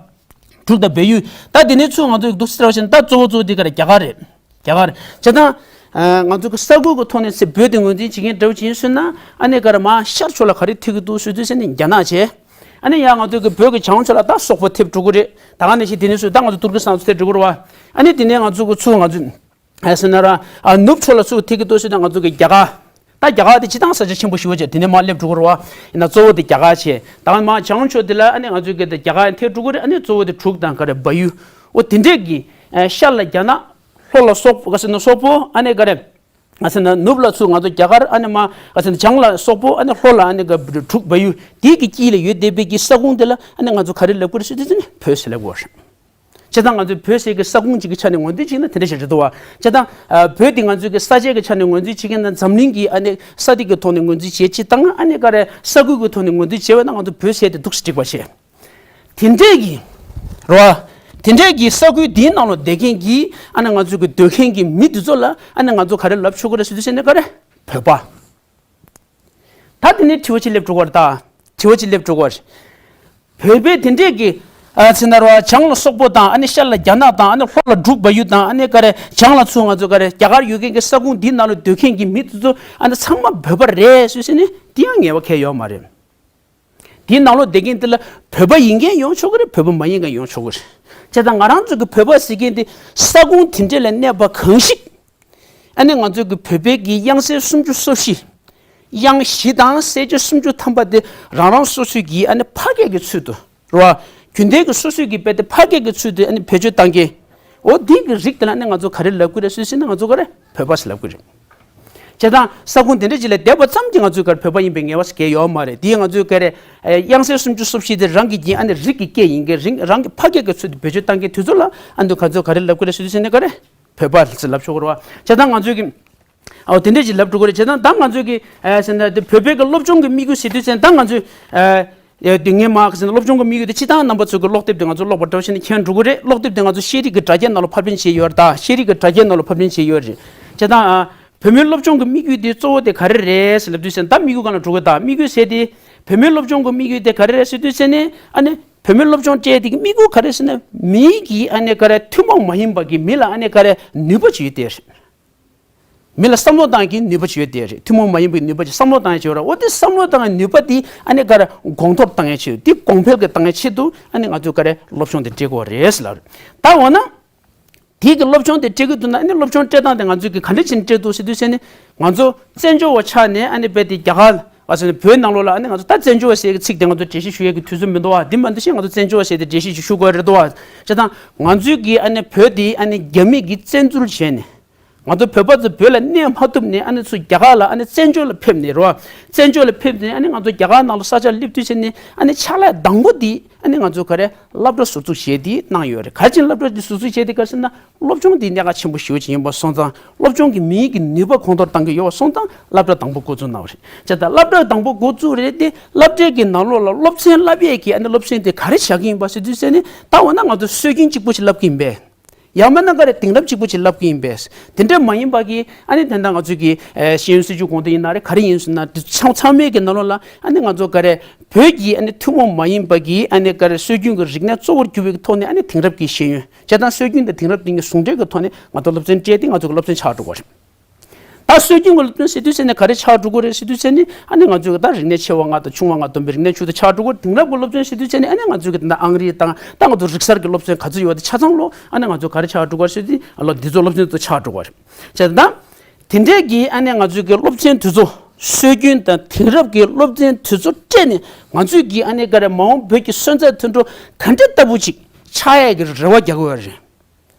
འབྲུག་དང་བལ་ཡུལ། ད་དེ་ནས་ཚུར་ང་ཚོ་འདུག་ཟེར་བ་བྱས་ན་ད་གཙོ་བོ་གཙོ་བོ་དེ་ག་རེ་རྒྱ་གར་རེད། རྒྱ་གར། བྱས་ཙང་། ང་ཚོ་གི་ས་ཁུལ་གྱི་ཐོག་ནས་ཚེ་བོད་དེ་ངོས་འཛིན་བྱེད་མཁན་འདྲ་བོ་ཅིག་ཡིན་ཟེར་ན་ཨ་ནི་ག་རེ་མར་ཤར་ཕྱོགས་ལ་ག་རེ་ཐེག་གི་འདུག་ཟེར་དུས་ཟེར་ནས་རྒྱ་ནག་བྱས། ཨ་ནི་ཡང་ང་ཚོ་གི་བོད་ཀྱི་བྱང་ཕྱོགས་ལ་ད་སོག་པོ་ཐེབས་འགྲོ་གི་རེད། ད་ག་ནང་བཞིན་དེ་ནས་བཟུང་ད་ང་ཚོ་ཏུར་ཀི་སི་ཐན་ཚོ་ཐེབས་འགྲོ་གི་རེད་བ། ཨ་ནི་དེ་ནས་ང་ཚོ་གི་ཚུར་ང་ཚོ་ཨ་སེ་ན་ར་ཨ་ནུབ་ཕྱོགས་ལ་ཚུར་ཐེབས་ཀྱི་འདུག་ཟེར་ན་ང་ཚོ་གི་རྒྱ་གར། ད་རྒྱ་གར་དེ་སྤྱིར་བཏང་ས་ཆ་ཆེན་པོ་ཞེ་པོ་ཅིག་དེ་ནས་མར་སླེབས་འགྲོ་གི་རེད་བ། ཡིན་ན་གཙོ་བོ་དེ་རྒྱ་གར་བྱས། ད་མར་བྱང་ཕྱོགས་དེ་ལ་ཨ་ནི་ང་ཚོ་གི་དེ་རྒྱ་གར་ཐེབས་འགྲོ་གི་རེད། ཨ་ནི་གཙོ་བོ་དེ་འབྲུག་དང་ག་རེ་བལ་ཡུལ། འོ་དེ་འདྲས་ཀྱི་ཨ་ཤར་ལ་རྒྱ་ནག་ལྷོ་ལ་སོག་ག་ཟེར་ན་སོག་པོ། ཨ་ནི་ག་རེ། ང་ཚོ་ན་ནུབ་ལ་ཚུར་ང་ཚོ་རྒྱ་གར། ཨ་ནི་མ་ང་ཚོ་ན་བྱང་ལ་སོག་པོ། ཨ་ནི་ལྷོ་ལ་ཨ་ནི་ག་འབྲུག་བལ་ཡུལ་དེའི་གི་དཀྱིལ་ལ་ཡོད་བསྡད་པའི་གི་ས་ཁུངས་དེ་ལ་ཨ་ནི་ང་ཚོ་ག་རེ་ལབ་དགོས་རེད་ཟེར་དུས་ཙམ་ནས་བོད་ཟེར་ལབ་དགོས་རེད། བྱས་ཙང་ང་ཚོ་བོད་ཟེར་གི་ས་ཁུངས་གཅིག་གི་ཆ་ནས་ངོས་འཛིན་བྱས་ན་དེ་འདྲ་ཞིག་རེད་འདུག་བ། བྱས་ཙང་ཨ་བོད་དེ་ང་ཚོའི་གི་ས་ཆའི་གི་ཆ་ནས་ངོས་འཛིན་བྱེད་མཁན་དང་འཛམ་གླིང་གི་ཨ་ནི་ས་སྟེང་གི་ཐོག་ནས་ངོས་འཛིན་བྱེད་ཅིག་དང་། ཨ་ནི་ག་རེ་ས་ཁུལ་གི་ཐོག་ནས་ངོས་འཛིན་བྱེད་པ་ན་ང་ཚོ་བོད་ཟེར་དེ་འདུག་སེ་འགྲིག་པ་བྱས། དེ་འདྲས་ཀྱི་རོ། དེ་འདྲས་ཀྱི་ས་ཁུལ་འདིའི་ནང་ལ་བསྡད་མཁན་གྱི་ཨ་ནི་ང་ཚོ་གི་སྡོད་མཁན་གྱི་མི་འདི་ཚོ་ལ་ཨ་ནི་ང་ཚོ་ག་རེ་ལབ་ཆོག་གི་རེད་ཟེར་དུས་ཙམ་ནས་ག་རེ། བོད་པ། ད་དེ་ནས་དྲི་བ་ཅིག་སླེབས་འགྲོ་གི་རེད། ད་དྲི་བ་ཅིག་སླེབས་འགྲོ་གི་རེད། བོད་པའི་དེ་འདྲས་ཀྱི་ཨ་ཚེ་ན་རོ་བྱང་ལ་སོག་པོ་དང་། ཨ་ནི་ཤར་ལ་རྒྱ་ནག་དང་། ཨ་ནི་ལྷོ་ལ་འབྲུག་བལ་ཡུལ་དང་། ཨ་ནི་ག་རེ་བྱང་ལ་ཚུར་ང་ཚོ་ག་རེ་རྒྱ་གར་ཡོད་མཁན་གྱི་ས་ཁུངས་འདིའི་ནང་ལ་སྡོད་མཁན་གྱི་མི་འདི་ཚོ་ཨ་ནི་ཚང་མ་བོད་པ་རེད་ཟེར་ཟེར་ནས་དེ་ཡང་ངེས་པ་གང་ཡང་ཡོད་མ་རེད། དེའི་ནང་ལོགས་བསྡད་མཁན་དེ་ལ་བོད་པ་ཡིན་མཁན་ཡོང་ཆོག་གི་རེད། བོད་པ་མ་ཡིན་མཁན་ཡོང་ཆོག་གི་རེད། བྱས་ཙང་ང་རང་ཚོ་གི་བོད་པ་ཟེར་མཁན་དེ་ས་ཁུངས་དེ་འདྲ་ལ་གནས་པ་གང་ཞིག་ཨ་ནི་ང་ཚོ་གི་བོད་པའི་གི་དབྱངས་གསལ་སུམ་ཅུ་སོ་བཞི། དབྱངས་བཞི་དང་གསལ་བྱེད་སུམ་ཅུ་ཐམ་པ་དེ་རང་རང་སོ་སོའི་གི་ཨ་ནི་ཕ་སྐད་ཀྱི་ཚུལ་དུ་རོ། རྒྱུན་ལྡན་གྱི་སོ་སོའི་གི་དཔེ་དེ་ཕ་སྐད་ཀྱི་ཚུལ་དུ་ཨ་ནི་བེད་སྤྱོད་བཏང་མཁན། འོ་འདི་གི་རིགས་དེ་ལ་ཨ་ནི་ང་ཚོ་ག་རེ་ལབ་ཀྱི་རེད་ཟེར་ཟེར་ན་ང་ཚོ་ག་རེ་བོད་པ་ཟེར་ལབ་ཀྱི་རེད། བྱས་ཙང་ས་ཁུངས་དེ་འདྲ་ཅིག་ལ་བསྡད་པ་ཙམ་གྱིས་ང་ཚོའི་ག་རེ་བོད་པ་ཡིན་པའི་ངེས་པ་ཞིག་གང་ཡང་ཡོད་མ་རེད། དེ་ང་ཚོའི་ག་རེ་དབྱངས་གསལ་སུམ་ཅུ་སོ་བཞི་དེ་རང་གི་རྒྱན། ཨ་ནི་རིགས་ཀྱི་སྐད་ཡིན་མཁན། རང་རང་གི་ཕ་སྐད་ཀྱི་ཚུལ་དུ་བེད་སྤྱོད་བཏང་མཁན་དེ་ཚོ་ལ་ཨ་ནི་ང་ཚོ་ག་རེ་ལབ་ཀྱི་རེད་ཟེར་དུས་ཙམ་ནས་ག་རེ་བོད་པ་ཟེར་ལབ་ཆོག་གི་རེད་བ། བྱས་ཙང་ང་ཚོའི་གི་ཨོ་དེ་འདྲ་ཅིག་ལབ་འགྲོ་གི་རེད། བྱས་ཙང་ད་ང་ཚོའི་གི་ཨ་ཟེར་ན་དེ་བོད་པའི་གི་སློབ་སྦྱོང་གི་དམིགས་ཡུལ་ཟེར་དུས་ཙམ་ད་ང་ཚོའི་ཨ་ཡ་དེ་ངས་མ་ག་ཟེར་ན་སློབ་སྦྱོང་གི་དམིགས་ཡུལ་དེ་སྤྱིར་བཏང་རྣམ་པ་ཚོ་གི་ཀློག་དེབ་དེ་ང་ཚོ་ཀློག་པ་འདྲ་བོ་བྱས་ནས་མཁྱེན་འགྲོ་གི་རེད། ཀློག་དེབ་དེ་ང་ཚོ་ཤེས་རིག་གི་དྲ་རྒྱའི་ནང་ལ་ཕབ་ལེན་བྱས་ཡོད་རེད། ད་ཤེས་རིག་གི་དྲ་རྒྱའི་ནང་ལ་ཕབ་ལེན་བྱས་ཡོད་རེད། བྱས་ཙང་ཨ་བོད་མིའི་སློབ་སྦྱོང་གི་དམིགས་ཡུལ་དེ་གཙོ་བོ་དེ་ག་རེ་རེད་ཟེར་ལབ་དུས་ཙམ་ད་དམིགས་ཡུལ་སྒང་ལ་འགྲོ་གི། ད་དམིགས་ཡུལ་ཟེར་དེ་བོད་མིའི་སློབ་སྦྱོང་གི་དམིགས་ཡུལ་དེ་ག་རེ་རེད་ཟེར་དུས་ཙམ་ནས་ཨ་ནི་བོད་མིའི་སློབ་སྦྱོང་སྤྲད་དེ་གི་དམིགས་ཡུལ་ག་རེ་ཟེར་ན་མིའི་གི་ཨ་ནི་ག་རེ་ཐུན་མོང་མ་ཡིན་པ་གི་མི་ལ་ཨ་ནི་ག་རེ་ནུས་པ་ཅིག་ཡོད་དེ་རེད། མི་ལ་བསམ་བློ་བཏང་གི་ནུས་པ་ཅིག་ཡོད་དེ་རེད། ཐུན་མོང་མ་ཡིན་པའི་ནུས་པ་ཅིག་བསམ་བློ་བཏང་ཡ་ཅིག་ཡོད་རེད། འོ་དེ་བསམ་བློ་བཏང་ཡའི་ནུས་པ་དེ་ཨ་ནི་ག་རེ་གོང་མཐོར་བཏང་ཡའི་ཆེད་དུ། དེ་གོང་འཕེལ་གྱི་བཏང་ཡའི་ཆེད་དུ་ཨ་ནི་ང་ཚོས་ག་རེ་སློབ་སྦྱོང་དེ་སྤྲད་དགོས་རེད་ཟེར་ལབ་རེད། ད་འོ་ན། དེའི་གི་སློབ་སྦྱོང་དེ་སྤྲད་ཀྱི་འདུག་ན་ཨ་ནི་སློབ་སྦྱོང་སྤྲད་སྟངས་དེ་ང་ཚོས་གི་ག་འདྲ་བྱས་ནས་སྤྲད་འདུག་ཟེར་དུས་ཙམ་ནས་ང་ཚོ་བཙན་བྱོལ་བ་ཆགས་ནས་ཨ་ནི་རྦད་དེ་རྒྱ་གར་བ་ཟེར་ནས་བོད་ནང་ལོགས་ལ་ཨ་ནི་ང་ཚོ་ད་བཙན་བྱོལ་བ་ཟེར་གི་ཚིག་དེ་ང་ཚོ་འགྲེལ་བཤད་ཞུ་ཡས་ཀྱི་དུས་ཚོད་མི་འདུག་བ། དེ་མ་འདི་ཤེས་ང་ཚོ་བཙན་བྱོལ་བ་ཟེར་དེ་འགྲེལ་བཤད་ཅིག་ཞུ་དགོས་རེད་འདུག་བ། བྱས་ཙང་ང་ཚོའི་གི་ཨ་ནི་བོད་དེ་ཨ་ནི་རྒྱ་མི་གིས་བཙན་འཛུལ་བྱས་ནས། ང་ཚོ་བོད་པ་ཚོ་བོད་ལ་གནས་མ་ཐུབ་ནས་ཨ་ནི་ཚུར་རྒྱ་གར་ལ་ཨ་ནི་བཙན་བྱོལ་ལ་ཕེབས་ནས་རོ། བཙན་བྱོལ་ལ་ཕེབས་ནས་ཨ་ནི་ང་ཚོ་རྒྱ་གར་ནང་ལ་ས་ཆ་སླེབས་དུས་ཙམ་ནས་ཨ་ནི་ཕྱག་ལས་དང་པོ་འདི་ཨ་ནི་ང་ཚོ་ག་རེ་སློབ་གྲྭ་ཟུར་འཛུགས་བྱས་ཏེ་གནང་ཡོད་རེད། ག་རེ་བྱས་ནས་སློབ་གྲྭ་འདི་ཟུར་འཛུགས་བྱས་ཏེ་ག་རེ་ཟེར་ན་སློབ་སྦྱོང་འདི་གནད་འགག་ཆེན་པོ་ཞེ་པོ་ཅིག་ཡིན་པ་སོང་ཙང་། སློབ་སྦྱོང་གི་མིའི་གི་ནུས་པ་གོང་མཐོར་གཏང་གི་ཡོད་པ་སོང་ཙང་སློབ་གྲྭ་དང་པོ་འགོ་འཛུགས་གནང་བ་རེད། བྱས་ཙང་སློབ་གྲྭ་དང་པོ་འགོ་བཙུགས་རེད་དེ། སློབ་གྲྭའི་གི་ནང་ལོགས་ལ་སློབ་ཚན་བསླབ་ཡས་ཀྱི་ཨ་ནི་སློབ་ཚན་དེ་ག་རེ་བྱ་གི་ཡིན་པ་ཟེར་དུས་ཙམ་ནས་ད་འོ་ན་ང་ཚོ་སྲོལ་རྒྱུན་གཅིག་པོ་ཞིག་བསླབ་གི་ཡིན་པས། ཡང་མིན་ན་ག་རེ་དེང་རབས་གཅིག་པོ་ཅིག་བསླབ་ཀྱི་ཡིན་པས། དེ་འདྲ་མ་ཡིན་པ་གི་ཨ་ནི་དེ་འདྲ་ང་ཚོས་ཀྱི་ཨེ་ཤེས་ཡོན་སྲིད་བྱུས་དགོངས་དོན་ཡིན་ན་རེད། ག་རེ་ཡིན་ཟེར་ན་དེ་ཚང་ཚང་མའི་གི་ནང་ལོགས་ལ་ཨ་ནི་ང་ཚོ་ག་རེ་བོད་ཀྱི་ཨ་ནི་ཐུན་མོང་མ་ཡིན་པ་གི་ཨ་ནི་ག་རེ་སྲོལ་རྒྱུན་གྱི་རིག་གནས་གཙོ་བོར་གྱུར་པའི་གི་ཐོག་ནས་ཨ་ནི་དེང་རབས་ཀྱི་ཤེས་ཡོན། བྱས་ཙང་སྲོལ་རྒྱུན་དང་དེང་རབས་དེ་གཉིས་ཟུང་འབྲེལ་གྱི་ཐོག་ནས་ང་ཚོ་སློབ་ཚན་སྤྲད་དེ་ང་ཚོ་གི་སློབ་ཚན་ཆགས་འགྲོ་གི་རེད། ད་སྲོལ་རྒྱུན་གྱི་སློབ་ཚན་ཟེར་དུས་ཙམ་ནས་ག་རེ་ཆགས་འགྲོ་གི་རེད་ཟེར་དུས་ཙམ་ནས་ཨ་ནི་ང་ཚོ་གི་ད་རིག་གནས་ཆེ་བ་ལྔ་དང་ཆུང་བ་ལྔ་སྡོམ་པའི་རིག་གནས་བཅུ་དེ་ཆགས་འགྲོ་གི་རེད། དེང་རབས་ཀྱི་སློབ་ཚན་ཟེར་དུས་ཙམ་ནས་ཨ་ནི་ང་ཚོ་གི་ད་ཨང་རིས་དང་ད་ང་ཚོ་རིག་གསར་གྱི་སློབ་ཚན་ག་ཚོད་ཡོད་དེ་ཆ་ཚང་ལོ་ཨ་ནི་ང་ཚོ་ག་རེ་ཆགས་འགྲོ་གི་རེད་ཟེར་དུས་ཨ་ལོ་འདི་ཚོ་སློབ་ཚན་ཚོ་ཆགས་འགྲོ་གི་རེད། བྱས་ཙང་དེ་འདྲས་ཀྱི་ཨ་ནི་ང་ཚོ་གི་སློབ་ཚན་དེ་ཚོ་སྲོལ་རྒྱུན་དང་དེང་རབས་ཀྱི་སློབ་ཚན་དེ་ཚོ་སྤྲད་ནས་ང་ཚོས་ཀྱི་ཨ་ནི་ག་རེ་མ་འོངས་བོད་ཀྱི་སོན་རྩ་དུད་འགྲོ་ག་འདྲ་ལྟ་བུ་ཅིག་ཆགས་ཡས་ཀྱི་རེ་བ་རྒྱག་གི་ཡོད་རེད།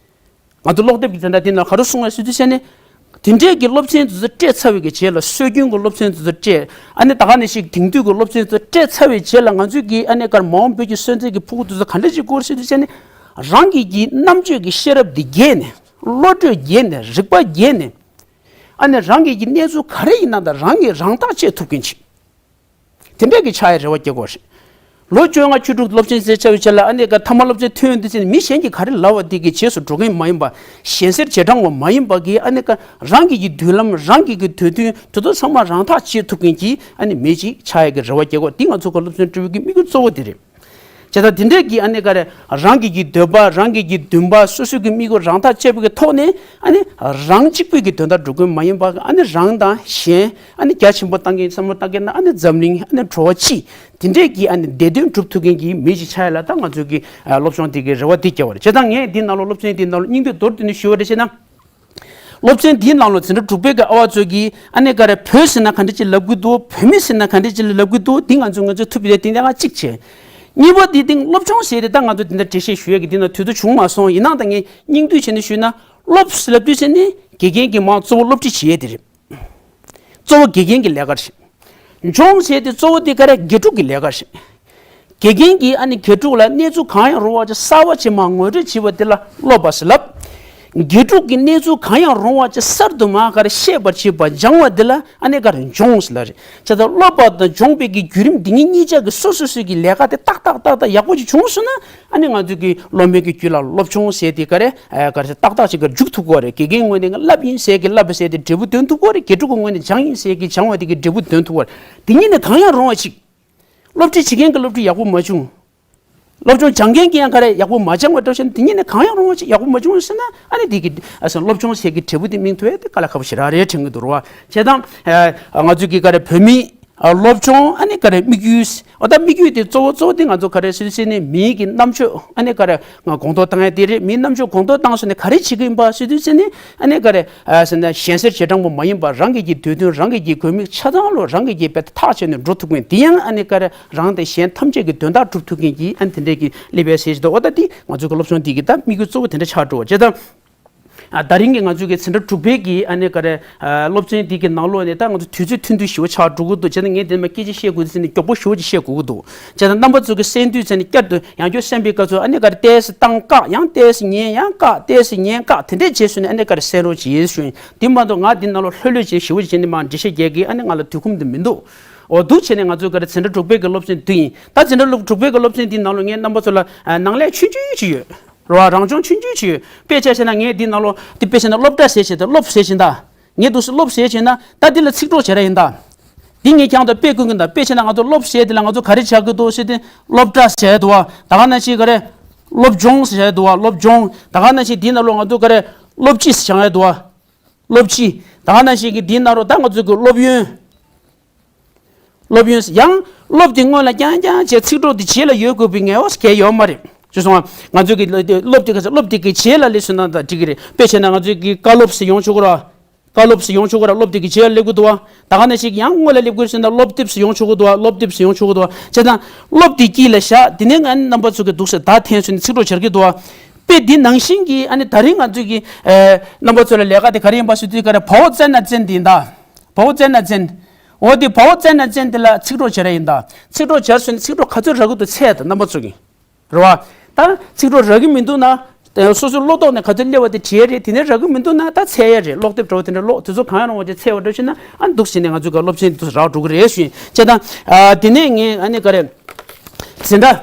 ང་ཚོ་ཀློག་དེབ་ཀྱི་དེ་འདྲ་དེ་ནང་ག་རེ་གསུངས་ཡོད་ཟེར་དུས་ཙམ་ནས། དེ་འདྲའི་གི་སློབ་ཚན་དེ་ཚོ་སྤྲད་ཚར་བའི་གི་རྗེས་ལ་སྲོལ་རྒྱུན་གྱི་སློབ་ཚན་དེ་ཚོ་སྤྲད། ཨ་ནི་ད་ག་ནང་བཞིན་དེང་དུས་ཀྱི་སློབ་ཚན་དེ་ཚོ་སྤྲད་ཚར་བའི་རྗེས་ལ་ང་ཚོས་ཀྱི་ཨ་ནི་གར་མ་འོངས་བོད་ཀྱི་སོན་རྩ་གི་ཕྲུ་གུ་དེ་ཚོ་ག་འདྲ་ཅིག་དགོས་ཟེར་དུས་ཙམ་ནས། རང་གི་གི་རྣམ་དཔྱོད་ཀྱི་ཤེས་རབ་དེ་རྒྱས་ནས། བློ་གྲོས་རྒྱས་ནས། རིག་པ་རྒྱས་ནས། ཨ་ནི་རང་གི་གི་གནས་ཚུལ་ག་རེ་ཡིན་ན་ད་རང་གིས་རང་ཐག་གཅོད་ཐུབ་མཁན་ཅིག་དེ་འདྲས་ཀྱི་ཆགས་ཡའི་རེ་བ་སྐྱེ་དགོས་རེད། ལོ་བཅོ་ལྔ་བཅུ་དྲུག་སློབ་ཚན་ཟེར་བྱ་བའི་ཆ་ལ་ཨ་ནི་ཀ་མཐའ་མ་སློབ་ཚན་ཐོན་ཡོང་དུས་ཙམ་ནས་མི་གཞན་གྱིས་ག་རེ་ལབ་པ་དེ་གི་རྗེས་སུ་འགྲོ་མཁན་མ་ཡིན་པ། ཞལ་གསེར་རྗེས་འབྲང་བ་མ་ཡིན་པ་གི་ཨ་ནི་ཀ་རང་གི་གི་མདུན་ལམ། རང་གི་གི་འདོད་དོན་དེ་ཚོ་ཚང་མ་རང་ཐག་གཅོད་ཐུབ་མཁན་གྱི་ཨ་ནི་མི་ཅིག་ཆགས་ཡ་གི་རེ་བ་སྐྱེ་དགོས། འདི་ང་ཚོ་གི་སློབ་ཚན་སྤྲོད་པའི་གི་དམིགས་ཡུལ་གཙོ་བོ་དེ་རེད། བྱས་ དེ་དང་དེ་འདྲས་ཀྱི་ཨ་ནི་ག་རེ་རང་གི་གི་འདོད་པ། རང་གི་གི་འདུན་པ། སོ་སོའི་གི་དམིགས་ཡུལ། རང་ཐག་བཅད་པའི་གི་ཐོག་ནས་ཨ་ནི་རང་གཅིག་པུའི་གི་དོན་དག་སྒྲུབ་དགོས་མ་ཡིན་པ། ཨ་ནི་རང་དང་གཞན། ཨ་ནི་རྒྱ་ཆེན་པོ་བཏང་མཁན། བསམ་བློ་བཏང་མཁན་ན་ཨ་ནི་འཛམ་གླིང་ཨ་ནི་འགྲོ་བ་སྤྱི་དེ་འདྲས་ཀྱི་ཨ་ནི་བདེ་དོན་སྒྲུབ་ཐུབ་མཁན་གྱི་མི་ཞིག་ཆགས་ཡ་ལ་ད་ང་ཚོ་གི་ཨ་སློབ་སྦྱོང་དེ་གི་རེ་བ་དེ་བསྐྱེད་པ་རེད། བྱས་ཙང་ངས་འདི་ནང་ལོགས་སློབ་ཚན་འདི་ནང་ལོགས་སྙིང་བསྡུས་མདོར་བསྡུས་ནས་ཞུ་བ་རེད་བྱས་ན། སློབ་ཚན་འདིའི་ནང་ལོགས་འཛིན་གྲྭ་དྲུག་པའི་གི་ཨ་བ་ཚོ་གིས་ཨ་ནི་ག་རེ་བོད་ཟེར་ན་ག་འདྲ་ཅིག་ལབ་གི་འདུག་བོད་མི་ཟེར་ན་ག་འདྲ་ཅིག་ལབ་གི་འདུག་འདི་ང་ཚོ་ང་ཚོ་ཐུབ་པའི་དེ་འདྲ་ང་གཅིག་བྱས། གཉིས་པ་འདི་སྟེང་སློབ་སྦྱོང་ཟེར་ཏེ་ད་ང་ཚོ་འདི་འདྲ་འགྲེལ་བཤད་ཞུ་ཡས་ཀྱི་འདི་ན་དུས་ཚོད་བྱུང་མ་སོང་། ཡིན་ནའང་ད་ངས་སྙིང་བསྡུས་བྱས་ནས་ཞུས་ན། སློབ་ཟེར་ལབ་དུས་ཙམ་ནས་དགེ་རྒན་གྱིས་མར་གཙོ་བོ་སློབ་ཁྲིད་བྱེད་ཡས་དེ་རེད། གཙོ་བོ་དགེ་རྒན་གྱི་ལས་ཀ་རེད། སྦྱོང་ཟེར་དེ་གཙོ་བོ་དེ་ག་རེ་དགེ་ཕྲུག་གི་ལས་ཀ་རེད། དགེ་རྒན་གྱིས་ཨ་ནི་དགེ་ཕྲུག་ལ་གནས་ཚུལ་གང་ཡང་རུང་བ་ཅིག་གསར་བ་ཅིག་མར་ངོ་སྤྲོད་བྱེད་པ་དེ་ལ་སློབ་པ་ཟེར་ལབ། དགེ་ཕྲུག་གིས་གནས་ཚུལ་གང་ཡང་རུང་བ་ཅིག་གསར་དུ་མར་ག་རེ་ཤེས་པར་བྱེད་པ། སྦྱང་བ་དེ་ལ་ཨ་ནི་ག་རེ་སྦྱོང་ཟེར་ལབ་རེད། བྱས་ཙང་སློབ་པ་དང་སྦྱོང་བའི་གི་བརྒྱུད་རིམ་འདི་གཉིས་གཉིས་ཆ་གི་སོ་སོ་སོའི་གི་ལས་ཀ་དེ་ཏག་ཏག་ཏག་ཏག་ཡག་པོ་ཅིག་བྱུང་སོང་ན། ཨ་ནི་ང་ཚོ་གི་སློབ་མའི་གི་རྒྱུད་ལ་སློབ་སྦྱོང་ཟེར་དེ་ག་རེ་ཨ་ག་རེ་ཏག་ཏག་ཅིག་ག་འཇུག་ཐུབ་ཀྱི་རེད། དགེ་རྒན་ངོས་ནས་བསླབ་ཡིན་ཟེར་གི་བསླབ་པ་ཟེར་དེ་འབྲས་བུ་ཐོན་ཐུབ་ཀྱི་རེད། དགེ་ཕྲུག་གི་ངོས་ནས་སྦྱང་ཡིན་ཟེར་གི་སྦྱང་བ་དེ་གི་འབྲས་བུ་ཐོན་ཐུབ་ཀྱི་རེད། དེ་གཉིས་ནས་གང་ཡང་རུང་བ་ཅིག་སློབ་ཁྲིད་བྱེད་མཁན་གྱི་སློབ་ཁྲིད་ཡག་པོ་མ་བྱུང་། སློབ་སྦྱོང་སྦྱང་མཁན་གྱི་ཡང་ག་རེ་ཡག་པོ་མ་སྦྱང་བ་འདྲ་བྱས་ན། དེ་གཉིས་ནས་གང་ཡང་རུང་བ་ཅིག་ཡག་པོ་མ་བྱུང་ཟེར་ན། ཨ་ནི་དེ་གི་ཨ་སློབ་སྦྱོང་ཟེར་གི་འབྲས་བུ་དེ་སྨིན་ཐུབ་ཡ་དེ་དཀའ་ལས་ཁག་པོ་ཞེ་དྲག་རེད་དྲན་གི་འདུག་རེད་བ། བྱས་ཙང་ཨ་ང་ཚོ་གི་ག་རེ་བོད་མི་ཨ་སློབ་སྦྱོང་ཨ་ནི་ག་རེ་དམིགས་ཡུལ། འོ་ད་དམིགས་ཡུལ་དེ་གཙོ་བོ་གཙོ་བོ་དེ་ང་ཚོ་ག་རེ་ཟེར་དུས་ཙམ་ནས་མིའི་གི་རྣམ་དཔྱོད་ཨ་ནི་ག་རེ་ང་གོང་མཐོར་བཏང་ཡ་དེ་རེད། མིའི་རྣམ་དཔྱོད་གོང་མཐོར་བཏང་སོང་ནས་ག་རེ་བྱེད་ཀྱི་ཡིན་པ་ཟེར་དུས་ཙམ་ནས། ཨ་ནི་ག་རེ་ཨ་ཟེར་ན་གཞན་སེལ་བྱེ་བྲག་པོ་མ་ཡིན་པར་རང་གི་གི་འདོད་དོན། རང་གི་གི་དགོས་དམིགས་ཆ་ཚང་ལོ་རང་གི་གི་དཔེ་ཐག་བཅད་ནས་འགྲོ་ཐུབ་མཁན་དེ་ཡང་ཨ་ནི་ག་རེ་རང་དང་གཞན་ཐམས་ཅད་ཀྱི་དོན་དག་སྒྲུབ་ཐུབ་མཁན་གྱི་ཨ་ནི་དེ་འདྲའི་གི་སླེབས་ཡ་ཟེར་གྱི་འདུག་འོ་ད་དེ་ང་ཚོ་གི་སློབ་སྦྱོང་འདི་གི་ད་དམིགས་ཡུལ་གཙོ་བོ་དེ་འདྲ་ཆགས་འགྲོ་བ་བྱས་ཙང་། ཨ་ད་རིང་གི་ང་ཚོ་གི་འཛིན་གྲྭ་དྲུག་པའི་གི་ཨ་ནི་ག་རེ་ཨ་སློབ་ཚན་འདི་གི་ནང་ལོགས་ནས་ད་ང་ཚོ་དུས་ཚོད་ཐུང་ཐུང་ཞེ་པོ་ཆགས་འགྲོ་གི་འདུག་བྱས་ཙང་ངས་དེ་མ་སྐད་ཆ་བཤད་དགོས་དུས་ཙམ་ནས་མགྱོགས་པོ་ཞེ་པོ་ཅིག་བཤད་དགོས་ཀྱི་འདུག་བྱས་ཙང་རྣམ་པ་ཚོ་གི་གསན་དུས་ཙམ་ནས་བསྐྱར་དུ་ཡང་བསྐྱར་གསན་པའི་སྐབས་སུ་ཨ་ནི་ག་རེ་ཏོག་ཙམ་བཏང་བཀག་ཡང་ཏོག་ཙམ་ཉན་ཡང་བཀག་ཏོག་ཙམ་ཉན་བཀག་དེ་འདྲས་བྱས་སོང་ནས་ཨ་ནི་ག་རེ་གསན་རོགས་བྱེད་ཞུ་ཡིན། དེ་མ་གཏོགས་ང་འདི་ནང་ལོགས་ལྷོད་ལྷོད་བྱས་ཞེ་པོ་ཅིག་བྱས་ནས་མར་འགྲེལ་བཤད་རྒྱག་གི་ཨ་ནི་ང་ལ་དུས་ཁོམ་དུ་མི་འདུག་འོ་འདུག་བྱས་ནས་ང་ཚོ་ག་རེ་འཛིན་གྲྭ་དྲུག་པའི་གི་སློབ་ཚན་འདི་ཡིན། ད་འཛིན་གྲྭ་དྲུག་པའི་གི་སློབ་ཚན་འདི་ནང་ལོགས་ངས་རྣམ་པ་ཚོ་ལ་ཨ་ནང་ལས་ཆུང་ཆུང་ཅིག་ཡོད། རེད་བ། རང་སྦྱོང་ཆུང་ཆུང་ཅིག་ཡོད། དཔེ་ཆ་བྱས་ན་ངས་འདི་ནང་ལོགས་འདི་དཔེ་བྱས་ན་སློབ་གྲྭ་ཟེར་བྱས་ཏེ་སློབ་ཟེར་བྱས་ད། ངས་འདུག་སེ་སློབ་ཟེར་བྱས་ན་ད་འདི་ལ་ཚིག་གྲོགས་བྱེད་ར་ཡིན་ད། འདི་ངས་ཀྱང་ད་དཔེ་བསྐུར་གི་ད། དཔེ་བྱས་ན་ང་ཚོ་སློབ་ཟེར་དེ་ལ་ང་ཚོ་ག་རེ་བྱ་གི་འདུག་ཟེར་ཏེ་སློབ་གྲྭ་ཟེར་འདུག་བ། ད་ག་ནང་བཞིན་ག་རེ་སློབ་སྦྱོང་ཟེར་འདུག་བ། སློབ་སྦྱོང་། ད་ག་ནང་བཞིན་འདི་ནང་ལོགས་ང་ཚོ་ག་རེ་སློབ་སྤྱི་ཟེར་འདུག་བ། སློབ་སྤྱི། ད་ག་ནང་བཞིན་གི་འདི་ནང་ལོགས་ད་ང་ཚོ་གི་སློབ་ཡོན། སློབ་ཡོན་ཡང་སློབ་དེ་སྔོན་ལ་རྐྱང་རྐྱང་བྱས་ཚིག་གྲོགས་དེ་རྗེས་ལ་ཡོད་དགོས་པའི་ངེས་པ་གལ་ཡོད་མ་རེད། ཅེས་སོང་ང་། ང་ཚོས་ཀྱི་སློབ་དེ་ག་ཚོད་སློབ་དེ་གི་རྗེས་ལ་སླེབས་སོང་ན་ད་འགྲིག་གི་རེད། དཔེ་བྱས་ན་ང་ཚོས་ཀྱི་བཀའ་སློབ་ཟེར་ཡོང་ཆོག་གི་རེད། བཀའ་སློབ་ཟེར་ཡོང་ཆོག་གི་རེད། སློབ་དེ་གི་རྗེས་ལ་སླེབས་དགོས་འདུག་བ། ད་ག་ནང་བཞིན་ཡང་སྔོན་ལ་སླེབས་དགོས་ཟེར་ན་སློབ་དེབ་ཟེར་ཡོང་ཆོག་གི་འདུག་བ། སློབ་དེབ་ཟེར་ཡོང་ཆོག་གི་འདུག་བ། བྱས་ཙང་སློབ་དེ་དཀྱིལ་ལ་བཞག་དེ་ནས་ང་རྣམ་པ་ཚོ་གི་འདུག་སེ་ད་འཐེན་སོང་ནས་ཚིག་གྲོགས་བྱེད་ཀྱི་འདུག་བ། དཔེ་འདི་ནང་བཞིན་གྱི་ཨ་ནི་ད་རིང་ང་ཚོས་ཀྱི་ཨེ་རྣམ་པ་ཚོ་ལ་ལས་ཀ་དེ་ག་རེ་ཡིན་པ་ཞུ་དུས་ག་རེ་བའོ་ཙན་ན་ཙན་དེ་ཡིན་ད། བའོ་ཙན་ན་ཙན། འོ་དེ་བའོ་ཙན་ན་ཙན་དེ་ལ་ཚིག་གྲོགས་བྱེད་ར་ཡིན་ད། ཚིག་གྲོགས་བྱས་སོང་ནས་ཚིག་གྲོགས་ག་ཚོད་རག་གི་འདུག་ཚད་དང་རྣམ་པ་ཚོ་གི། རེད་བ། ད་ཚིག་གྲོགས་རག་གི་མི་འདུག་ན། ཨེ་སོ་སོའི་བློ་ཐོག་ནས་ག་ཚོད་སླེབས་པ་དེ་བྲིས་རེད། དེ་ནས་རག་གི་མི་འདུག་ན་ད་ཚད་ཡ་རེད། ཀློག་དེབ་འདྲ་བོ་དེ་འདྲ་ཀློག་དུས་ཚོད་གང་ཡང་རུང་བ་ཅིག་ཚད་པ་འདྲ་ཞིག་ན་ཨ་འདུག་ཟེར་ནས་ང་ཚོས་ག་སློབ་ཚན་འདུག་རག་འགྲོ་གི་རེད་ཞུ་ཡིན། བྱས་ཙང་ཨ་དེ་ནས་ངས་ཨ་ནི་ག་རེ། འཛིན་གྲྭ་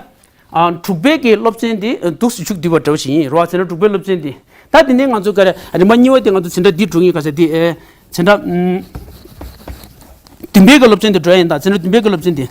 ཨ་དྲུག་པའི་གི་སློབ་ཚན་འདི་འདུག་སེ་མཇུག་བསྡུས་པ་འདྲ་བོ་ཞིག་ཡིན་རེད་བ། འཛིན་གྲྭ་དྲུག་པའི་སློབ་ཚན་འདི། ད་དེ་ནས་ང་ཚོ་ག་རེ་རིམ་པ་གཉིས་པ་དེ་ང་ཚོ་འཛིན་གྲྭ་འདི་འགྲོ་ངེས་ག་ས་འདི་ཨེ་འཛིན་གྲྭ་ཨམ་བདུན་པའི་གི་སློབ་ཚན་འདི་འགྲོ་ཡ་ཡིན་ད། འཛིན་གྲྭ་བདུན་པའི་གི་སློབ་ཚན་འདི།